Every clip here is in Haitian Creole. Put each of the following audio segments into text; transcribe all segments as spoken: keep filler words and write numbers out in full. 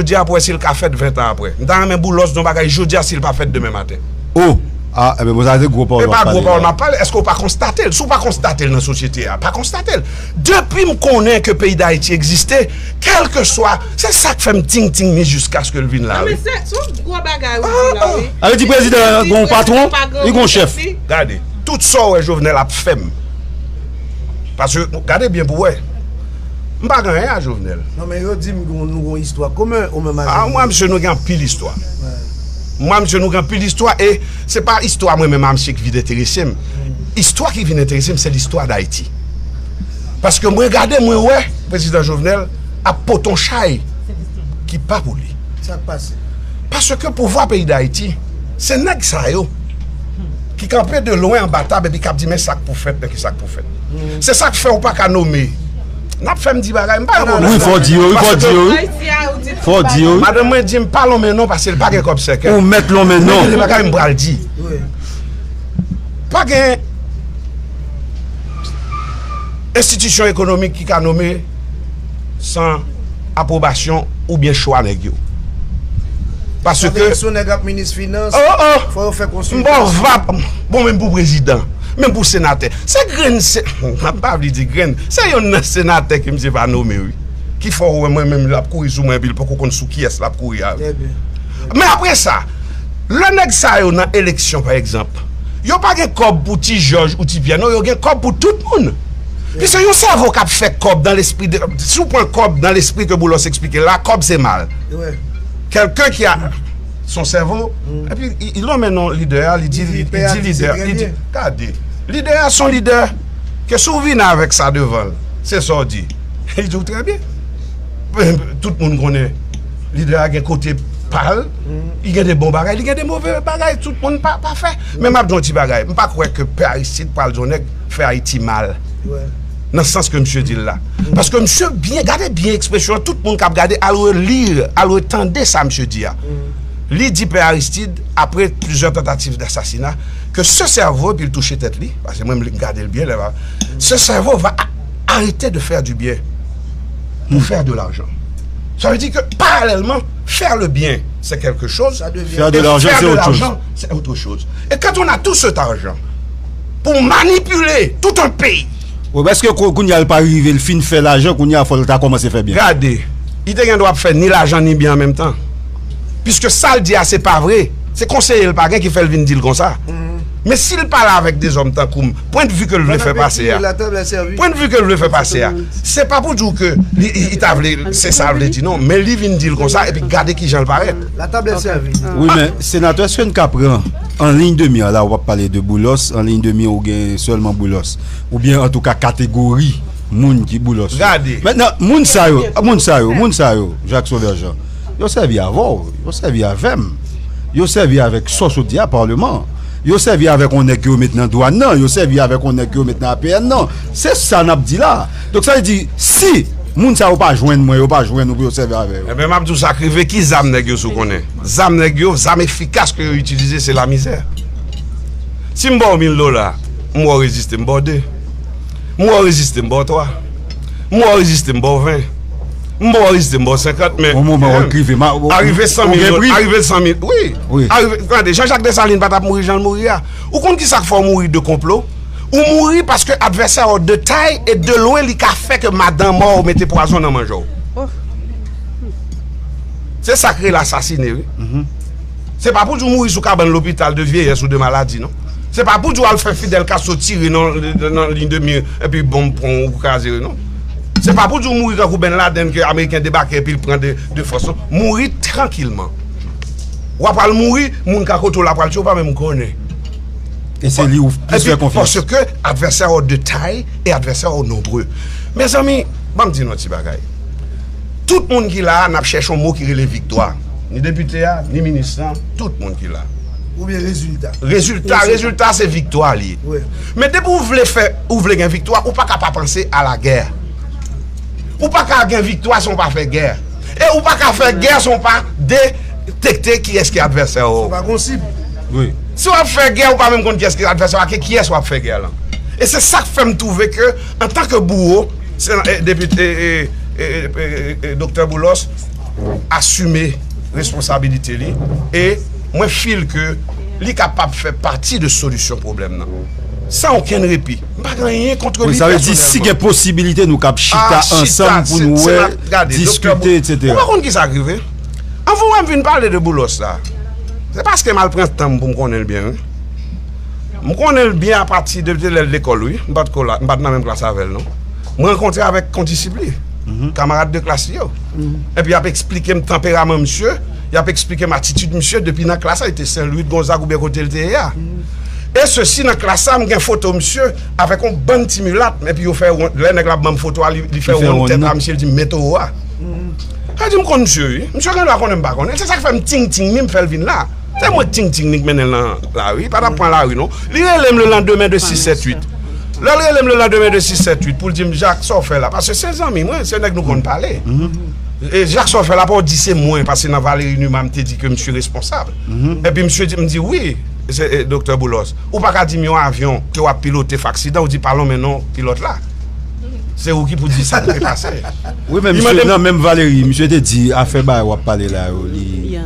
jodi a pou wè si l ka fèt ven tan apre. M ta renmen Boulos di yon bagay jodi a si l pa fèt demen maten. Oh! Ah, enben, bon, sa se gwo pawòl w ap pale la. E pa gwo pawòl m ap pale, èske w pa konstate l? Si w pa konstate l nan sosyete a, pa konstate l. Depi m konnen ke peyi Dayiti egziste, kèlkeswa, se sa k fè m ting ting ni jiskaske l vin la, wi. Non, men se, se yon gwo bagay ou di la, wi. Sa vle di prezidan an gen yon patwon, li gen yon chèf. Gade, tout sa w wè Jovenel ap fè m. Paske, gade byen pou w wè. M pa gen anyen a Jovenel. Non, men yo di m nou gen yon istwa komen, ou menm ak Jovenel. Ah, mwen, misye, nou gen anpil istwa. Mwen, misye, nou gen anpil istwa, e se pa istwa mwen menm a misye ki vin enterese m. Istwa ki vin enterese m, se listwa Dayiti. Paske mwen gade, mwen wè, prezidan Jovenel ap pote yon chay ki pa pou li. Sa k pase? Paske pouvwa peyi Dayiti, se nèg sa yo ki kanpe de lwen anba tab epi k ap di, "Men sa k pou fèt, men ki sa k pou fèt." Se sa k fè w pa ka nome. N ap fè m di bagay, m pa yon bon nèg. Wi, fò w di yo, wi, fò w di yo, wi. Fò w di yo, wi. Madanm mwen di m pa lonmen non paske l pa gen kòb sèkèy. Ou mèt lonmen non. Men gen de bagay m pral di. Pa gen enstitisyon ekonomik ki ka nome san apwobasyon oubyen chwa nèg yo. Paske... Sa vle di si yon nèg ap minis finans, oh, oh, fò yo fè konsiltasyon. M ba w vap, bon, menm pou prezidan, menm pou senatè. Se grenn, se, m pa vle di grenn, se yonn nan senatè ke misye pa nome, wi. Ki fè w wè mwen menm l ap kouri sou mwen epi l poko konn sou kiyès l ap kouri a, wi. Men apre sa, lè nèg sa yo nan eleksyon, pa egzanp, yo pa gen kòb pou Ti Jòj ou Ti Pyè, non, yo gen kòb pou tout moun. Piske yon sèvo k ap fè kòb dans l'esprit de, si w pran kòb dans l'esprit ke Boulos eksplike la, kòb se mal. Kèlken ki a son sèvo, epi li lonmen non lidè a, li di, li di lidè, li di, gade, lidè a son lidè, ke si w vin avèk sa devan l, se sa w di. Li di w trè byen. Tout moun konnen lidè a gen kote pa l, li gen de bon bagay, li gen de move bagay, tout moun pa, pa fè. Men m ap di yon ti bagay, m pa kwè ke Pè Aristide pral di yon nèg fè Ayiti mal. Nan sans ke misye di l la. Paske misye byen, gade byen ekspresyon an, tout moun k ap gade, al reli, al retande sa misye di a. Li di Pè Aristide, apre plizyè tantativ dasasina, ke ce cerveau, epi l touche tèt li, paske mwen m gade l byen, lè, ce cerveau va a- arrêter de faire du bien pour faire de l'argent. Ça veut dire que, parallèlement, faire le bien, c'est quelque chose. Faire de l'argent, c'est autre chose. Et quand on a tout cet argent pour manipuler tout un pays. Wi, men èske kou-, kounye a l pa rive, l fin fè lajan, kounye a fò l ta kòmanse fè byen? Gade, li te gen dwa ap fè ni lajan ni byen an menm tan. Piske sa l di a se pa vre. Se konseye l pa gen ki fè l vin di l konsa. Men si l pale avèk dezòm tankou m, pwennvi ke l vle fè pase a, pwennvi ke l vle fè pase a, se pa pou di w ke li, li, li ta vle, se sa l vle di, non, men li vin di l konsa, epi gade kijan l parèt. Wi, men, senatè, èske n ka pran an liy de mi an, la, w ap pale de Boulos, an liy de mi, ou gen sèlman Boulos, oubyen, antouka, kategori moun ki Boulos yo? Gade. Mentnan, moun sa yo, moun sa yo, moun sa yo, Jackson Verjean, yo sèvi avè w, yo sèvi avè m, yo sèvi avèk sa w sot di a, Palman. Yo sèvi avèk yon nèg ke yo met nan dwàn nan, yo sèvi avèk yon nèg ke yo met nan A P N nan. Se sa n ap di la. Donk, sa vle di, si moun sa yo pa jwenn mwen, yo pa jwenn ou pou yo sèvi avè yo. Enben, m ap di w sa k rive, ki zam nèg yo sou konnen? Zam nèg yo, zam efikas ke yo itilize, se lamizè. Si m ba w mil dola, m wè w reziste, m ba w de. M wè w reziste, m ba w twa. M wè w reziste, m ba w ven. M wè w reziste, m ba w senkant, men... Yon moman, w rive, ma-, w-, arive san mil, ou gen pri? Arive san mil, wi. Wi. Arive, tande, Jean Jacques Dessalines pa t ap mouri jan l mouri a. Ou konn ki sa k fè w mouri de konplo? Ou mouri paske advèsè w de tay e de lwen li ka fè ke madanm ou mete pwazon nan manje w. Se sa k rele asasine, wi. Se pa pou di w mouri sou kabann lopital de vyeyès ou de maladi, non. Se pa pou di w al fè Fidel Castro tire nan, nan liy de mi epi bonm pran w kraze, non. Se pa pou di w mouri kankou Ben Laden ke Ameriken debake epi l pran de, de fòs, non. Mouri trankilman. W ap al mouri, moun ka kote w la pral tchwe, w pa menm konnen. E se li ou plis fè konfyans. Epi, paske advèsè w de tay e advèsè w nonbre. Mezanmi, ban m di nou yon ti bagay. Tout moun ki la a, n ap chèche yon mo ki rele viktwa. Ni depite a, ni minis lan, tout moun ki la. Oubyen rezilta. Rezilta, rezilta se viktwa li ye. Wi. Men depi w vle fè, ou vle gen viktwa, ou pa ka pa panse a lagè. Ou pa ka gen viktwa san w pa fè gè. E ou pa ka fè gè san w pa detekte kiyès ki advèsè w. San w pa gon sib. Wi. Si w ap fè gè, ou pa menm konn kiyès ki advèsè w ak kiyès w ap fè gè lan. E se sa k fè m twouve ke, antanke bouwo, se, e, depi, e, e, Doktè Boulos, asime responsabilite li, e mwen feel ke li kapab fè pati de solisyon pwoblèm nan. San okenn repi. M pa gen anyen kont li pèsonèlman. Wi, sa vle di, si gen posibilite, nou kab chita ansanm pou nou wè, diskite, etsetera. Ou pa konn ki sa k rive? Anvan wè m vin pale de Boulos la, se paske m al pran tan m pou m konnen l byen, wi. M konnen l byen apati de, de lè l lekòl, wi. M pa t ko la, m pa t nan menm klas avè l, non. M rankontre avèk kondisip li, kamarad de klas li yo. Epi y ap eksplike m tanperaman misye, y ap eksplike m atitid misye depi nan klas la, li te Sen Lwi, Gonzag oubyen kote l te ye a. E sesi, nan klas la, m gen foto misye avèk yon bann ti milat, epi yo fè won-, lè nèg la ap ban m foto a, li, li fè wonn tèt la, misye, li di m, "Men towo a." Sa di m konn misye, wi. Misye gen dwa konnen m pa konnen l. Se sa k fè m ting ting li, m fè l vin la. Se mwen k ting ting li k mennen l nan lari. Li pa t ap pran lari, non. Li rele m le lendemain de sis sèt uit. Lè l rele m le lendemain de sis sèt uit pou l di m, "Jacques, sa w fè la?" Paske se zanmi mwen, se nèg nou konn pale. E Jacques, sa w fè la, pa w di se mwen, paske nan Valéry Numa, m te di ke misye responsab. Epi misye di, m di, "Wi, se, e, Doktè Boulos. Ou pa ka di m yon avyon ke w ap pilote fè aksidan, ou di pa lonmen non pilòt la." Se ou ki pou di sa k te pase. Wi, men misye, nan menm Valéry, misye te di afè bagay w ap pale la yo, li,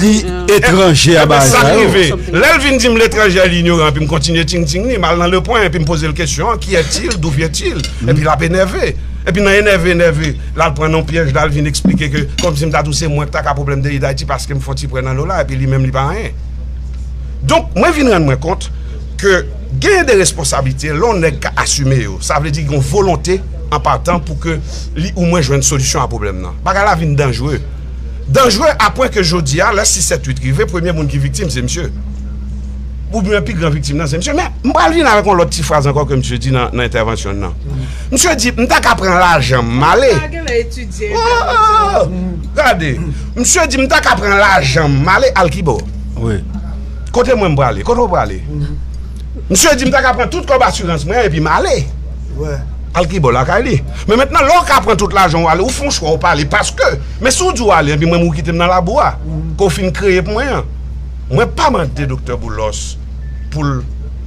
li etranje a bagay sa yo. Ebyen, sa k rive. Lè l vin di m l etranje, li inyoran, epi m kontinye ting ting li, m al nan Le Point, epi m poze l kesyon an, qui est-il, d'où vient-il? Epi l ap enève. Epi nan enève, enève, l al pran nan yon pyèj la, l vin eksplike ke kòmsi m ta di w se mwen k ta ka pwoblèm peyi Dayiti paske m fè yon ti prè nan lola, epi li menm li pa anyen. Donk, mwen vin rann mwen kont ke gen de responsablite, lè yon nèg ka asime yo, sa vle di gen yon volonte an patan pou ke li ou mwen jwenn solisyon a pwoblèm nan. Bagay la vin danjre. Danjre a pwen ke jodi a, lè sis sèt uit rive, premye moun ki viktim, se misye. Oubyen pi gran viktim nan, se misye. Men, m pral vin avèk yon lòt ti fraz ankò ke misye di nan, nan entèvansyon l nan. Misye di, "M ta ka pran lajan m ale." Gade, misye di, "M ta ka pran lajan m ale." Al kibò? Wi. Kote mwen m prale? Kote w prale? Misye di, "M ta ka pran tout kòb asirans mwen epi m ale." Al kibò? Lakay li. Men mentnan, lè w ka pran tout lajan w ale, ou fè yon chwa, ou pa ale. Paske, men si w di w ale, epi mwen, ou kite m nan labou a, ke w fin kreye pou mwen an. Mwen pa mande Doktè Boulos pou l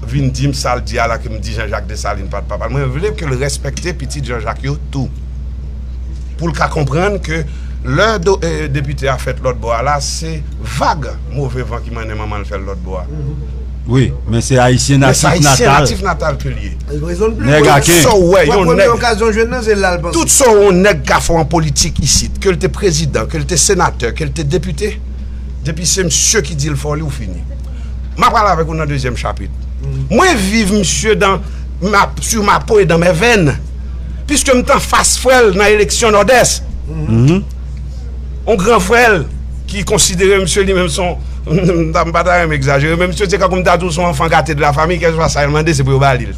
vin di m sa l di a la, ke m di Jean Jacques Dessalines pa t papa l. Mwen vle ke l respekte pitit Jean Jacques yo tou. Pou l ka konprann ke lè do, e, depite a fèt lòt bò a la, se vag move van ki mennen manman l fè l lòt bò a. Wi, men se ayisyen natif natal. Men se ayisyen natif natal ke l ye. Nèg aken. Tout sa w wè, yon nèg, tout sa w wè yon nèg ka fè an politik isit, ke l te prezidan, ke l te senatè, ke l te depite, depi se misye ki di l fè w li, ou fini. M a pral avèk ou nan dezyèm chapit. Mwen viv misye dans ma, sur ma peau et dans mes veines. Piske m t anfas frè l nan eleksyon Nòdès. Yon gran frè l ki konsidere misye li menm se yon, m pa ta renmen egzajere, men misye se kankou m ta di w se yon enfant gâté de la famille, kèlkeswa sa l mande, se pou yo ba li l.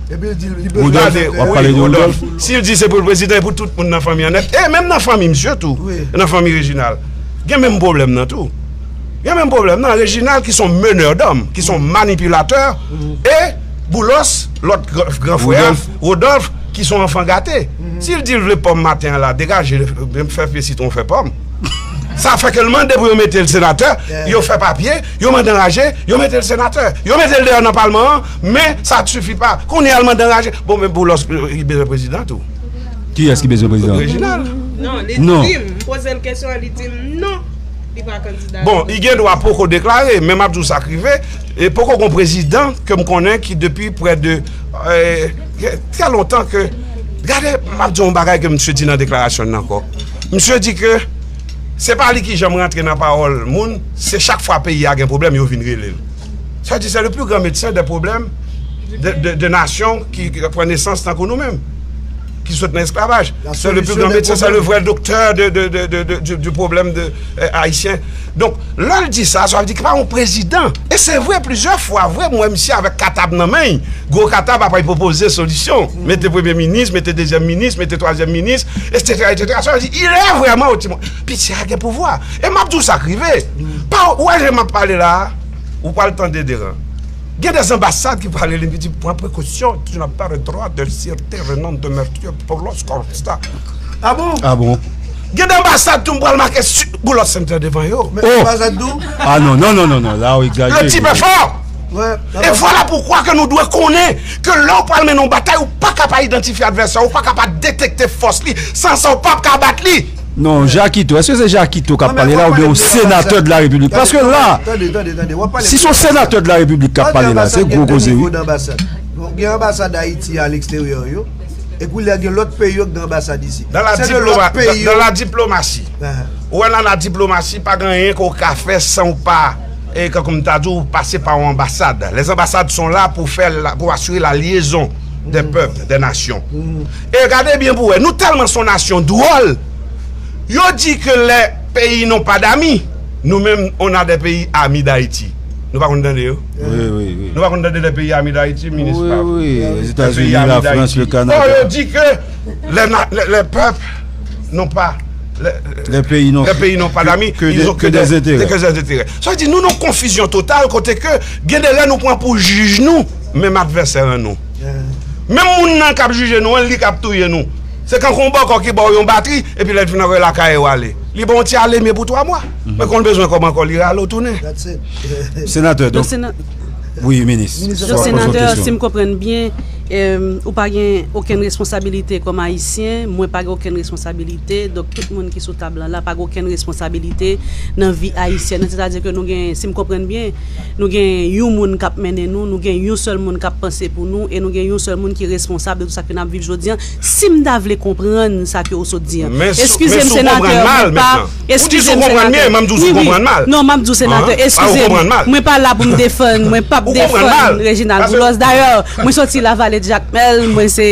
Epi l di l, li bezwen Rodolphe, w ap pale de Rodolphe. Si l di se pou l prezidan, e pou tout moun nan fanmi an nèt, e menm nan fanmi misye tou, nan fanmi Reginald, gen menm pwoblèm nan tou. Gen menm pwoblèm nan Reginald ki se yon meneur d'hommes, ki se yon manipilatè, e Boulos, lòt gran, gran frè a, Rodolphe, ki se yon enfant gâté. Si l di l vle pòm maten an la, degaje, fè pye sitwon, fè pòm. Sa fè ke l mande pou yo mete l senatè, yo fè papye, yo mande anraje, yo mete l senatè. Yo mete l deyò nan palman an, men sa sifi pa. Kounye a l mande anraje. Bon, men Boulos, li bezwen prezidan tou. Kiyès ki bezwen prezidan? Reginald. Non, li di m, m poze l kesyon an, li di m non, li pa kandida. Bon, li gen dwa poko deklare, men m ap di w sa k rive, e poko gon prezidan ke m konnen ki depi prè de, e, trè lontan ke, gade, m ap di w yon bagay ke misye di nan deklarasyon l nan ankò. Misye di ke se pa li ki janm rantre nan pawòl moun, se chak fwa peyi a gen pwoblèm, yo vin rele l. Sa di, c'est le plus grand médecin des problèmes de, de, de nations qui, qui prend naissance tant que nous-mêmes, qui sont dans l'esclavage. C'est le plus grand médecin, c'est le vrai docteur de, de, de, de, de, du, du problème de, euh, haïtien. Donk, lè l di sa, sa vle di ki pa yon prezidan. E se vre, plizyè fwa, vre, m wè misye avèk katab nan men l, gwo katab, apre l pwopoze solisyon. Mete premye minis, mete dezyèm minis, mete twazyèm minis, etsetera, etsetera. Sa vle di, il est vraiment au timon. Piti a gen pouvwa. E m ap di w sa k rive. Pa, ou wè jan m ap pale la a? Ou pral tande deran. Gen de anbasad ki pral rele m, ki di, "Pran prekosyon, tu n'as pas le droit de citer le nom de Mathieu Boulos comme ça." Ah bon? Ah bon? Gen de anbasad tou m pral make Boulos Center devan yo. Men anbasad tou? Ah non, non, non, non, non, la ou egzajere. Le type est fort. E vwala poukwa ke nou dwe konnen ke lè w pral mennen yon batay, ou pa ka pa idantifye advèsè w, ou pa ka pa detekte fòs li, san sa w p ap ka bat li. Non, Jakito, èske se Jakito k ap pale la oubyen yon senatè de la Repiblik? Paske la, si se yon senatè de la Repiblik k ap pale la, se gwo koze, wi. Bon, gen anbasad Ayiti a leksteryè yo, e koulye a gen lòt peyi yo k gen anbasad isi. Se de lòt peyi yo. Dans la diplomasi, ou wè nan la diplomasi, pa gen anyen ke w ka fè san w pa e kankou m ta di w, pase pa yon anbasad. Les ambassades sont là pour faire la, pour assurer la liaison des peuples, des nations. E gade byen pou wè, nou tèlman se yon nasyon dwòl, yo di ke les pays n'ont pas d'amis, nous mêmes on a des pays amis d'Haïti. Nou pa konn tande yo? Nou pa konn tande les pays amis d'Haïti, minis? Wi, wi, Lèzetazini, Lafrans, le Kanada. Yo di ke les peuples n'ont pas les pays n'ont pas d'amis, ils ont que des intérêts. Sa vle di nou nan konfizyon total kote ke gen de lè nou pran pou jij nou menm advèsè an nou. Menm moun nan k ap jije nou an, li k ap touye nou. Se kankou yon bòkò ki ba w yon batri, epi lè l fin antre lakay ou ale. Li ba w yon ti alemye pou twa mwa. Men kon l bezwen kòb ankò, li rale w tounen. Senatè, donk, wi, minis. Donk, senatè, si m konprann byen, ou pa gen okenn responsabilite kòm ayisyen, mwen pa gen okenn responsabilite, donk tout moun ki sou tab lan la pa gen okenn responsabilite nan vi ayisyèn nan. Sètadi ke nou gen, si m konprann byen, nou gen yon moun k ap mennen nou, nou gen yon sèl moun k ap panse pou nou, e nou gen yon sèl moun ki responsab de tout sa ke n ap viv jodi an. Si m ta vle konprann sa ke ou sot di an. Eskize m, senatè, mwen pa. Eskize m, senatè. Wi, wi. Non, m ap di w, senatè, eskize m. Mwen pa la pou m defann, mwen p ap defann Reginald Boulos. Dayè, mwen soti Lavale Jakmèl, mwen se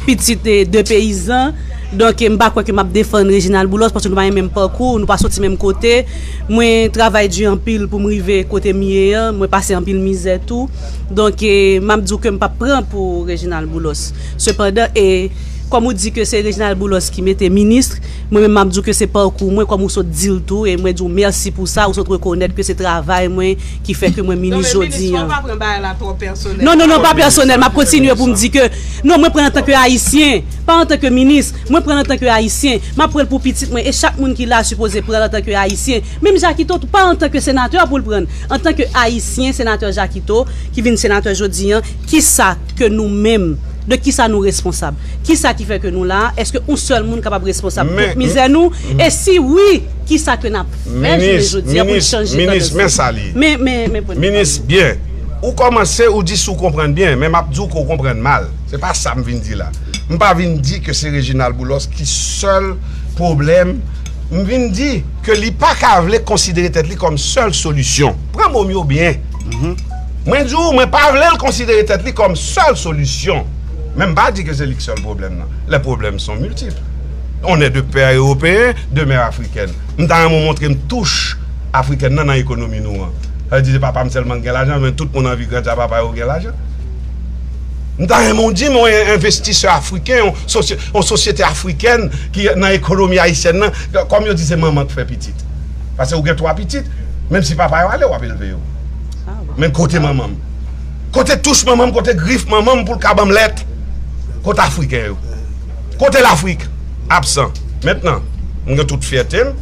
pitit de peyizan. Donk, m pa kwè ke m ap defann Reginald Boulos, paske nou pa gen menm pakou, nou pa soti menm kote. Mwen travay di anpil pou m rive kote m ye an, mwen pase anpil mizè tou. Donk, m ap di w ke m p ap pran pou Reginald Boulos. Sepandan, e kòm ou di ke se Reginald Boulos ki mete minis, mwen menm m ap di w ke se pakou mwen, kòm ou sot di l tou, e mwen di w mèsi pou sa, ou sot rekonèt ke se travay mwen ki fè ke mwen minis jodi an. Non, non, non, pa pèsonèl, m ap kontinye pou m di ke, non, mwen pran l antanke ayisyen, pa antanke minis, mwen pran l antanke ayisyen, m ap pran l pou pitit mwen, e chak moun ki la sipoze pran l antanke ayisyen. Menm Jakito tou, pa antanke senatè pou l pran l, antanke ayisyen, senatè Jakito, ki vin senatè jodi an, kisa ke nou menm, de kisa nou responsab? Kisa ki fè ke nou la? Èske yon sèl moun kapab responsab tout mizè nou? E si wi, kisa ke n ap fè jounen jodi an pou n chanje tandans? Men, men, men, minis, byen. Ou kòmanse, ou di si w konprann byen, men m ap di w ke w konprann mal. Se pa sa m vin di la. M pa vin di ke se Reginald Boulos ki sèl pwoblèm. M vin di ke li pa ka vle konsidere tèt li kòm sèl solisyon. Pran mo m yo byen. Mwen di w, mwen pa vle l konsidere tèt li kòm sèl solisyon. Men m pa di ke se li k sèl pwoblèm nan. Les problèmes sont multiples. On est de pères européens, de mères africaines. M ta renmen w montre m touch afrikèn nan nan ekonomi nou an. Sa vle di se papa m sèlman ki gen lajan, men tout moun anvi grandi a papa yo gen lajan. M ta renmen w di m yon envestisè afriken, yon sosyete afrikèn ki nan ekonomi ayisyèn nan, kòm yo di se manman k fè pitit. Paske ou gen twa pitit, menm si papa yo ale, w ap elve yo. Men kote manman m? Kote touch manman m, kote grif manman m pou l ka ban m lèt? Kote afriken yo? Kote Lafrik? Absan. Mentnan, m gen tout fyète m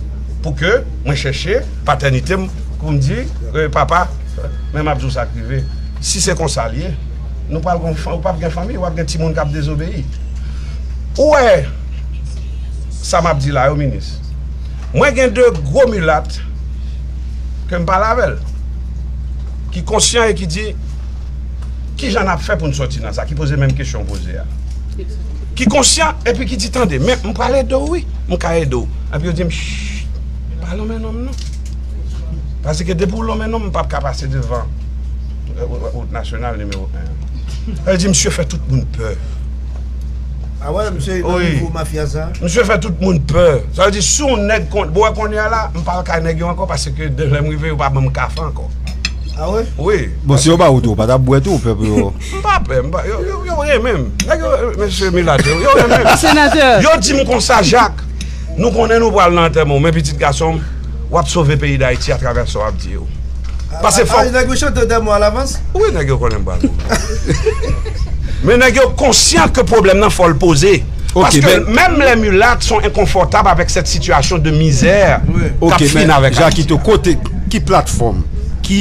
pou ke mwen chèche patènite m pou m di, papa, men m ap di w sa k rive. Si se konsa l ye, nou pral gen, w p ap gen fanmi, w ap gen timoun k ap dezobeyi. Ou wè sa m ap di la yo, minis? Mwen gen de gwo milat ke m pale avè l, ki konsyan e ki di, kijan n ap fè pou n sòti nan sa, ki poze menm kesyon w poze a. Ki konsyan epi ki di, tande, men m pral ede w wi, m ka ede w. Epi yo di m, chh, pa lonmen non m non. Paske depi w lonmen non m, m p ap ka pase devan wout nasyonal nimewo en an. Sa vle di misye fè tout moun pè. Ah ouais, misye nan nivo mafya sa. Misye fè tout moun pè. Sa vle di si yon nèg kon, bon, wè kounye a la, m pa al kay nèg yo ankò paske de lè m rive yo pa ban m kafe ankò. Ah ouais? Wi. Bon, si yo ba ou tou, ou pa t ap bwè tou, pèp yo. M pa pè, m pa, yo, yo, yo renmen m. Nèg yo, mesye milat yo, yo renmen m. Senatè. Yo di m konsa, Jak, nou konnen nou pral nan antèman w, men pitit gason m, w ap sove peyi Dayiti atravè sa w ap di yo. Paske fòk. Nèg yo chante antèman w alavans? Wi, nèg yo konnen m pral mouri. Men nèg yo konsyan ke pwoblèm nan fò l poze. Paske menm les mulates sont inconfortables avec cette situation de misère k ap fin avèk Ayiti. Jakito, kote, ki platfòm, ki,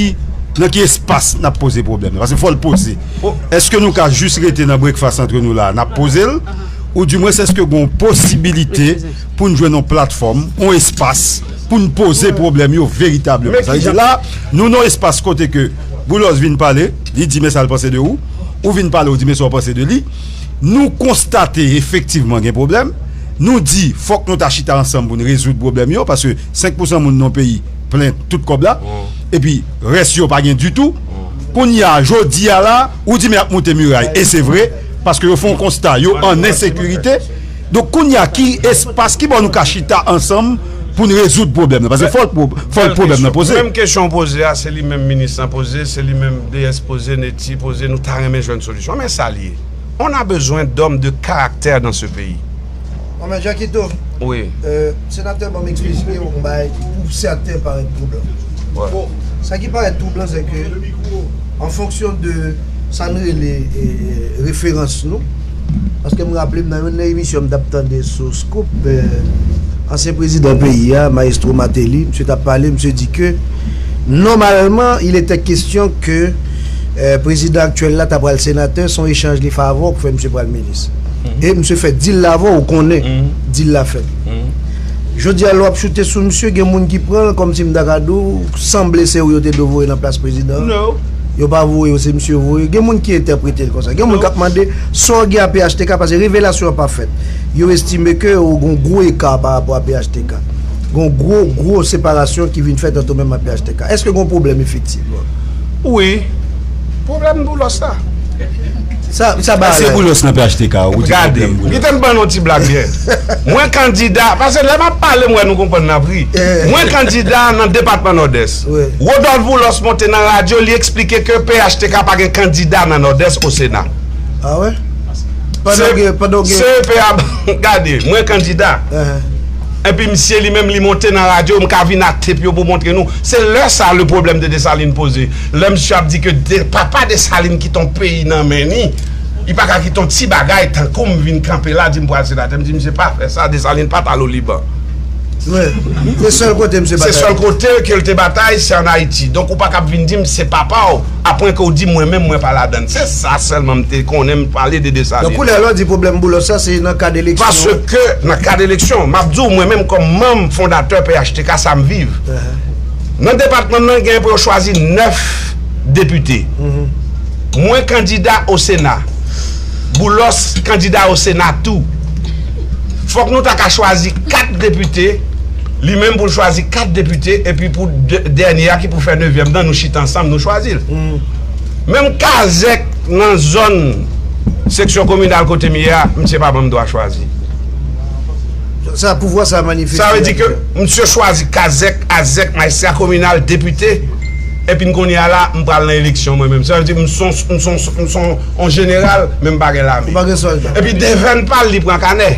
nan ki espas n ap poze pwoblèm nan? Paske fò l poze. Èske nou ka jis rete nan breakfast entre nous la, n ap poze l? Ou dimwens èske gen yon posibilite pou n jwenn yon platfòm, yon espas pou n poze pwoblèm yo veritableman? Sa vle di la, nou nan yon espas kote ke Boulos vin pale, li di men sa l panse de ou, ou vin pale, ou di men sa w panse de li. Nou konstate efektivman gen pwoblèm. Nou di fòk nou ta chita ansanm pou n rezoud pwoblèm yo, paske senk pousan moun nan peyi plen tout kòb la, epi rès yo pa gen ditou. Kounye a, jodi a la, ou di men y ap moute miray, e se vre, paske yo fè yon konsta, yo an ensekirite. Donk kounye a, ki espas, ki bò nou ka chita ansanm pou n rezoud pwoblèm nan? Paske fò l pwoblèm nan poze. Menm kesyon w poze a, se li menm minis lan poze, se li menm D S poze, Netty poze, nou ta renmen jwenn solisyon. Men sa l ye. On a besoin d'hommes de caractère dans ce pays. Bon, men Jackito, wi, senatè ban m eksplike yon bagay ki pou sèten parèt twouban. Bon, sa ki parèt twouban, se ke an fonksyon de sa n rele referans nou, paske m raple m nan youn nan emisyon m t ap tande sou Scoop, ansyen prezidan peyi a, Maestro Martelly, misye t ap pale, misye di ke nòmalman il était question ke prezidan aktyèl la ta pral senatè, se yon echanj li fè avè w k fè misye pral minis. E misye fè deal la avè w, ou konnen deal la fèt. Jodi a lè w ap choute sou misye, gen moun ki pran l kòmsi m ta ka di w sanble se ou yo te dwe voye nan plas prezidan an. Yo pa voye w, se misye yo voye. Gen moun ki entèprete l konsa. Gen moun k ap mande sa w gen a P H T K, paske revelasyon an pa fèt. Yo estime ke ou gen yon gwo eka pa rapò a P H T K. Gen yon gwo gwo separasyon ki vin fèt ant ou menm ak P H T K. Èske gen yon pwoblèm efektivman? Wi. Pwoblèm Boulos la. Sa, sa ba. Èske Boulos nan P H T K? Ou di pwoblèm Boulos. Gade, kite m ban nou ti blag byen. Mwen kandida, paske lè m ap pale, m wè nou konprann n ap ri. Mwen kandida nan depatman Nòdès. Rodolphe Boulos monte nan radyo, li eksplike ke P H T K pa gen kandida nan Nòdès o Sena. Ah wè? Pandan w gen, pandan w gen C E P a, gade, mwen kandida. Epi misye li menm li monte nan radyo, m ka vin ak tep yo pou montre nou. Se lè sa le problème de Dessalines poze. Lè misye ap di ke de, papa Dessalines kite yon peyi nan men ni, li pa ka kite yon ti bagay tankou m vin kanpe la di m pral senatè. M di misye pa fè sa, Dessalines pa t al o Liban. Wi. Se sèl kote misye batay. Se sèl kote ke l te batay, se ann Ayiti. Donk ou pa kab vin di m se papa w, apre ke w di mwen menm mwen pa ladann. Se sa sèlman m te konnen m pale de Dessalines. Donk kounye a lè w di pwoblèm Boulos sa, se nan kad eleksyon. Paske nan kad eleksyon, m ap di w mwen menm kòm manm fondatè P H T K sa m viv. Nan depatman m nan, gen pou yo chwazi nèf depite. Mwen kandida o Sena. Boulos kandida o Sena tou. Fòk nou ta ka chwazi kat depite, li menm pou l chwazi kat depite, epi pou dè-, dènye a ki pou fè nevyèm nan, nou chita ansanm, nou chwazi l. Menm kazèk nan zòn seksyon kominal kote m ye a, misye pa ban m dwa chwazi. Sa, pouvwa sa manifeste. Sa vle di ke misye chwazi kazèk, azèk, majistra kominal, depite, epi n kounye a la, m pral nan eleksyon mwen menm. Sa vle di m son, m son, m son on jeneral, men m pa gen lame. Ou pa gen sòlda. Epi devèn pa l, li pran kanè.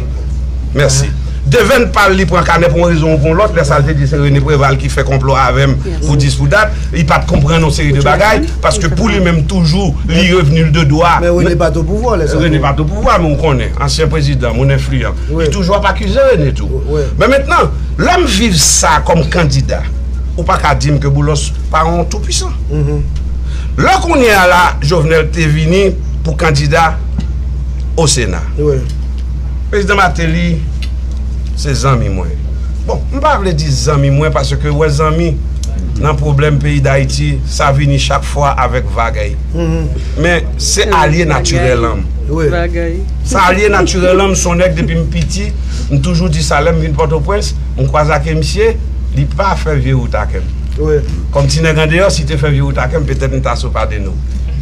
Mèsi. Devèn pa l, li pran kanè pou yon rezon ou pou yon lòt. Lè sa l te di se René Préval ki fè konplo avè m pou dis pou dat, li pa t konprann yon seri de bagay, paske pou li menm toujou, li revni l de dwa. Men René pa t o pouvwa lè sa. René pa t o pouvwa, men ou konnen, ansyen prezidan, moun enfliyan. Li toujou ap akize René tou. Men mentnan, lè m viv sa kòm kandida, ou pa ka di m ke Boulos pa yon toupwisan. Lè kounye a la, Jovenel te vini pou kandida o Sena. Prezidan Martelly se zanmi mwen. Bon, m pa vle di zanmi mwen paske wè zanmi nan pwoblèm peyi Dayiti, sa vini chak fwa avèk vagay. Men se alye natirèl an m. Se alye natirèl an m, se yon nèg depi m piti, m toujou di sa lè m vin Pòtoprens, m kwaze ak misye, li pa fè vye wout ak m. Kòm ti nèg andeyò, si te fè vye wout ak m, petèt m ta sou pa de nou.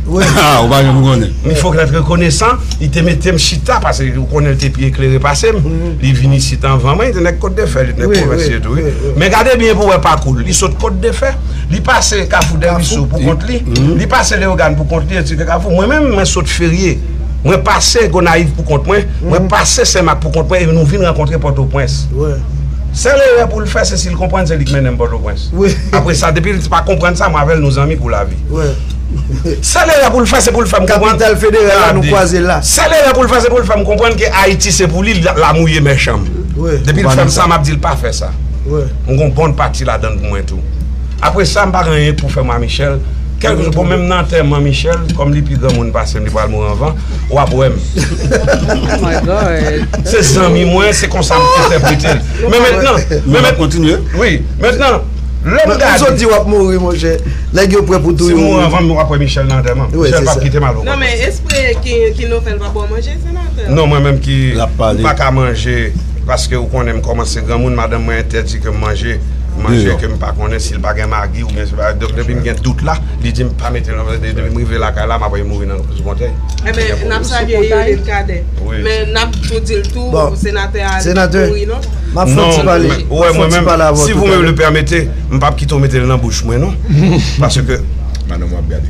Wi. Ah, ou pa janm konnen. Il faut être reconnaissant, li te mete m chita, paske ou konnen l te pi eklere pase m. Li vin isit anvan mwen, li te nèg Kòt de Fè, li te nèg pwovens li tou, wi. Men gade byen pou wè pakou l. Li sot Kòt de Fè, li pase Kafou Dèriso pou kont li, li pase Leyogàn pou kont li, etsetera. Kafou, mwen menm, mwen sot Ferye. Mwen pase Gonayiv pou kont mwen, mwen pase Senmak pou kont mwen, e nou vin rankontre Pòtoprens. Sèl erè pou l fè, se si l konprann se li k mennen m Pòtoprens. Apre sa, depi l pa konprann sa, mwen avè l nou zanmi pou lavi. Sèl erè pou l fè, se pou l fè m konprann. Kapital federal la, nou kwaze la. Sèl erè pou l fè, se pou l fè m konprann ke Ayiti se pou li, l ap mouye mèchan m. Depi l fè m sa, m ap di l pa fè sa. M gon bon pati ladann pou mwen tou. Apre sa, m pa gen anyen pou fè mwa Michel, Kèlkeswa, bon, menm nan antèman Michel, kòm li pi granmoun pase m, li pral mouri anvan, w ap wè m. Oh my God. Se zanmi mwen, se konsa m entèprete l. Men mentnan, men Kontinye. Wi, mentnan, lè m gade. Sot di w ap mouri, monchè. Nèg yo prè pou touye w. Si m mouri anvan m, w ap wè Michel nan antèman. Michel p ap kite m al. Non, men espre ki, ki nou fè l pa bon manje, senatè. Non, mwen menm ki pa ka manje, paske ou konnen m kòmanse granmoun, madanm mwen entèdi ke m manje manje ke m pa konnen si l pa gen magi oubyen se pa. Donk, depi m gen dout la, li di m pa mete l nan, depi m rive lakay la, m ap mouri nan sou kontèy. Enben, n ap salye Eline Cadet. Men n ap tou di l tou, senatè a li mouri non. M ap fè yon ti pale. Ou wè, mwen menm, si vous me le permettez, m p ap kite w mete l nan bouch mwen non. Paske Madanm w ap gade.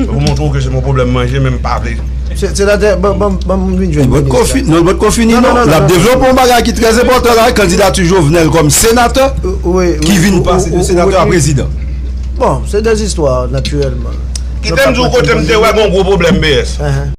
Ou montre w ke se yon pwoblèm manje, men m pa vle. Senatè, ban m vin jwenn. Non, l pa t konfini non. L ap devlope yon bagay ki trè enpòtan la, kandidati Jovenel kòm senatè ki vin pase de senatè a prezidan. Bon, se de zistwa natirèlman. Kite m di w kote m te wè gon gwo pwoblèm B S.